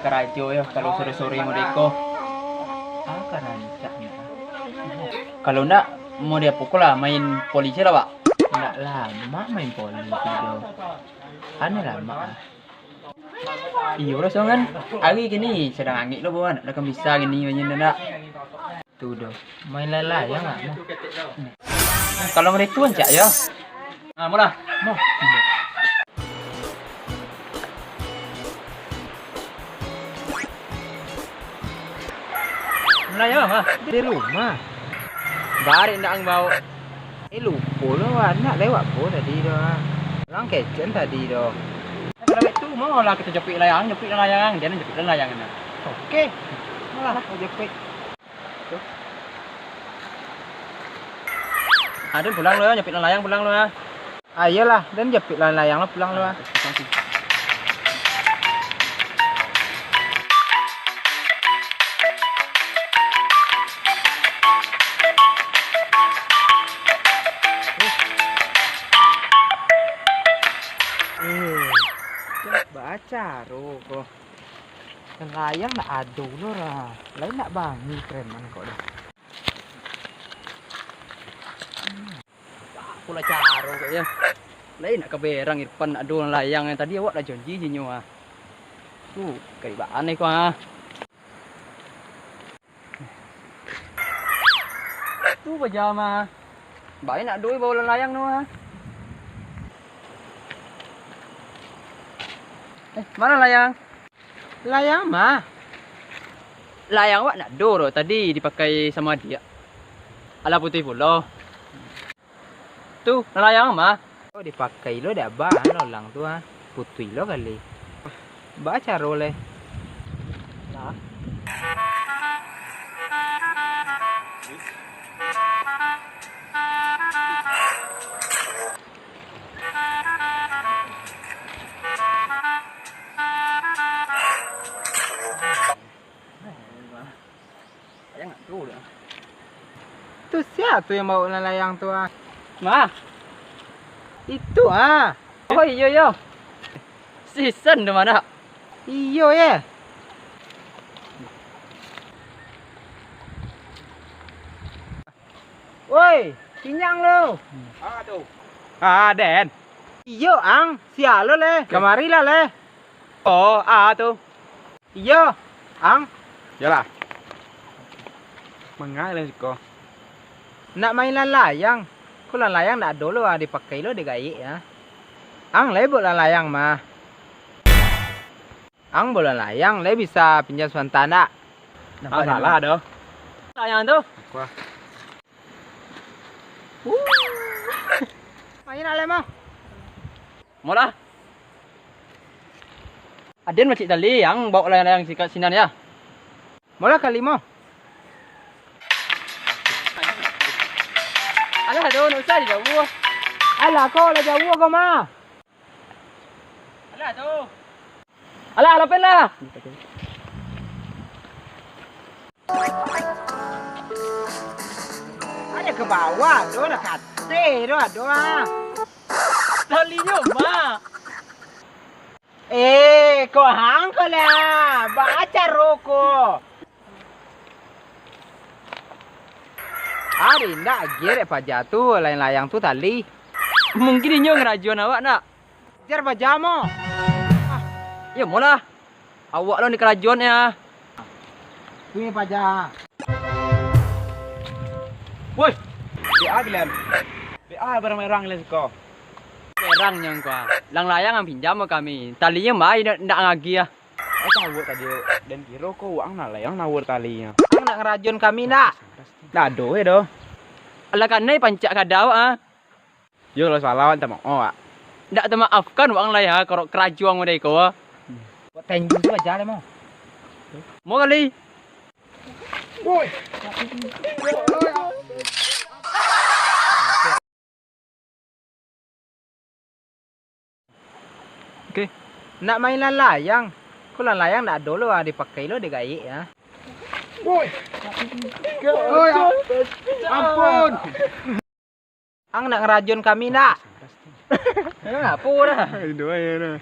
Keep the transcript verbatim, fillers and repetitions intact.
Karajo yo, kalau sore-sore modeko. Apo ka rancak ni? Kalau ndak, mau diapokolah, main voli se lah, Wak. Ndak lamak main voli tu, Jo. Aneh lamak ah. Iyo lah, Song, kan. Ari kini sadang angek lo, bawa nak dakam bisa kini, banyak ndak. Tu doh. Main layang-layang ah, mah. Kalau mereka rancak yo. Ah, murah. Mah. Layang mah. Di rumah. Barek ndak ang bawa. Eh, lupo lo, anak lewat po tadi tu, ah. Urang kecen tadi tu. Kalau itu, mau lah kita japik layang, japik layang, dia japik layang ni. Oke. Malah kau japik. Tu. Ah, den pulang lo, japik layang pulang lo, ah. Ah, iyolah, den japik layang lo pulang lo, ah. Eh, bacaro ko. Layang nak ado lo lah. Lain nak bangi preman ko doh. Apolah caro ko yo. Lain nak ka berang Irfan nak ado layang yang tadi awak lah janji jinyo ah. Tu, kaibaan ko ah. Tu bajama. Baik nak doi bawa layang tu ha. Eh, mana layang? Layang mah. Layang awak nak do tu tadi dipakai sama adiak. Alah putih pulo. Tu, layang mah. Oh, dipakai lo dek abah, lo lang tu, ha. Putuih lo kali. Ba caro le. Nah. Layang nak tu dah. Tu sia tu yang bawa layang tu ah? Mah. Itu ah. Oh iyo yo. Sisan tu mana? Iyo ye. Woi, kinyang lo. Ah tu. Ah den. Iyo ang, sia lo le. Kamari lah le. Oh, ah tu. Iyo, ang. Iyolah. Mangai lah siko. Nak main lalayang. Ko lalayang ndak ado lo ah, dipakai lo dek gaek ah. Ang lai buek lalayang mah. Ang buek lalayang lai bisa pinjam sabanta ndak? Ang salah doh. Layang tu. Main lah, Lemo. Molah. Aden macik tali, ang bawa layang-layang sikat sinan ya. Molah kali mo. Alah, aduh, nak usah dijauh. Alah, kau lah jauh kau mah. Alah, tu. Alah, lapen lah. Ada ke bawah tu, nak kate tu, aduh ah. Talinyo, Mak. Eh, ko hang ko lah. Baca roko. Ari ndak agiah dek paja tu, layang-layang tu tali. Mungkin inyo ngarajoan awak ndak? Jar paja mo. Iyo molah. Awak lo ni karajoan ya. Kuih paja. Woi, B A gilian. B A barang-barang gilian siko. Barang nyo ko. Lang layang ang pinjam kami. Talinyo mai ndak, ndak ngagiah. Ai, tahu tadi, den kiro ko wak ang nak layang nawar talinyo. Ang nak ngarajoan kami ndak? Ndak ado, eh, doh. Alah kanai pancak kada awak, ah. Yo, kalau salah, minta maaf, wak. Ndak tamaafkan wak ang lai, ha, karajo ang model iko, ha. Wak tenju tu aja lah, mo. Mo kali. Woi. Oke. Nak main lalayang. Ko lalayang ndak ado lo, ah, dipakai lo dek gaek, ah. Woi. Woi, ampun. Ang nak ngarajoan kami ndak? Eh, apo dah? Indo aja dah.